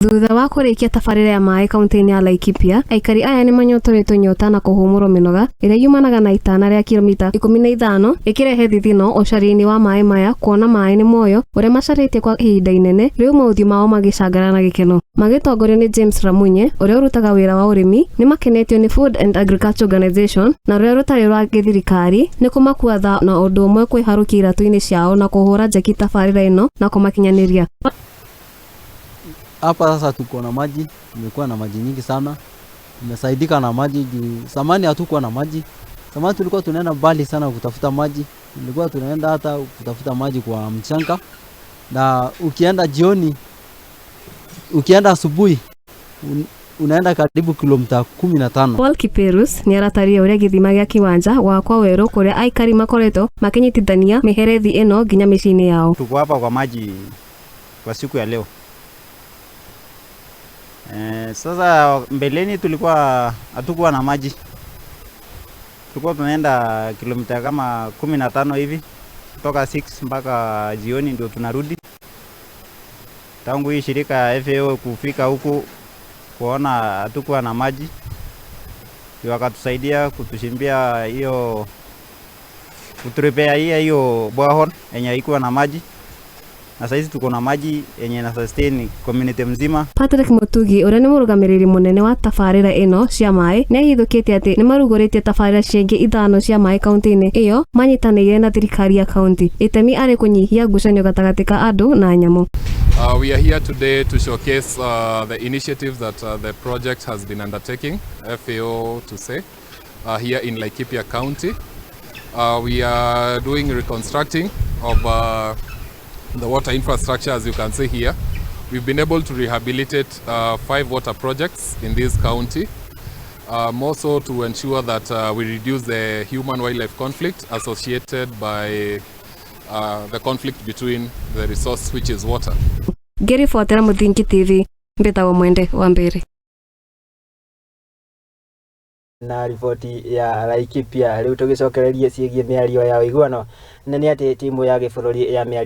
Thutha wa kũrĩkia tabarĩra ya maĩ kaunti-inĩ ya Laikipia, aikari aya nĩ manyotoretwo nyota na kũhũmũrwo mĩnoga ĩrĩa yumanaga na itana rĩa kilomita 15 ĩkĩrehe thithino ũcaria-inĩ wa maĩ maya kuona maĩ nĩ muoyo ũrĩa macarĩtie kwa ihinda inene rĩu maũthiũ mao magĩcangara na gĩkeno. Magĩtongorio nĩ James Ramunye ũrĩa ũrutaga wĩra wa ũrĩmi nĩ makenetio nĩ Food and Agriculture Organization na rũrĩa rũtarĩ rwa gĩthirikari nĩ kũmakua tha na ũndũ ũmwe kwĩharũkia iratũ-inĩ ciao na kũhũra njeki tabarĩra ĩno na kũmakinyanĩria. Hapa sasa tuko na maji, tumekuwa na maji nyingi sana, tumesaidika na maji juu zamani hatukuwa na maji. Zamani tulikuwa tunaenda mbali sana kutafuta maji, tulikuwa tunaenda hata kutafuta maji kwa mchanga, na ukienda jioni, ukienda asubuhi unaenda karibu kilomita 15. Paul Kiperus nĩ aratarire ũrĩa gĩthima gĩa kĩwanja gwakwa werũ kũrĩa aikari makoretwo makĩnyitithania mĩherethi ĩno nginya mĩciĩ-inĩ yao. Tuko hapa kwa maji kwa siku ya leo. Sasa mbeleni tulikuwa hatukuwa na maji, tulikuwa tunaenda kilomita kama 15 hivi kutoka 6 mpaka jioni ndio tunarudi. Tangu hii shirika ya FAO kufika huku kuona hatukuwa na maji, ndio wakatusaidia kutushimbia hiyo, kuturipea hiyo borehole yenye haikuwa na maji, na saizi tuko na maji yenye na sustain community mzima. Patrick Mutugi ũrĩa nĩ mũrũgamĩrĩri mũnene wa tabarĩra ĩno cia maĩ nĩ ahithũkĩtie atĩ nĩ marugũrĩtie tabarĩra cingĩ ithano cia maĩ kaunti-inĩ ĩyo manyitanĩire na thirikari ya kaunti itemi arĩ kũnyihia ngucanio gatagatĩ ka andũ na nyamũ. We are here today to showcase the initiatives that the project has been undertaking, FAO to say, here in Laikipia County. We are doing reconstructing of the water infrastructure, as you can see here. We've been able to rehabilitate 5 water projects in this county, more so to ensure that we reduce the human-wildlife conflict associated by the conflict between the resource, which is water. Ngĩribotera Mũthingi TV mbĩtagwo Mwende wa Mbĩrĩ. Na riboti ya Laikipia rĩu tũgĩcokererie ciĩgiĩ mĩario ya ũiguano na nĩ atĩ timu ya gĩbũrũri ya mĩario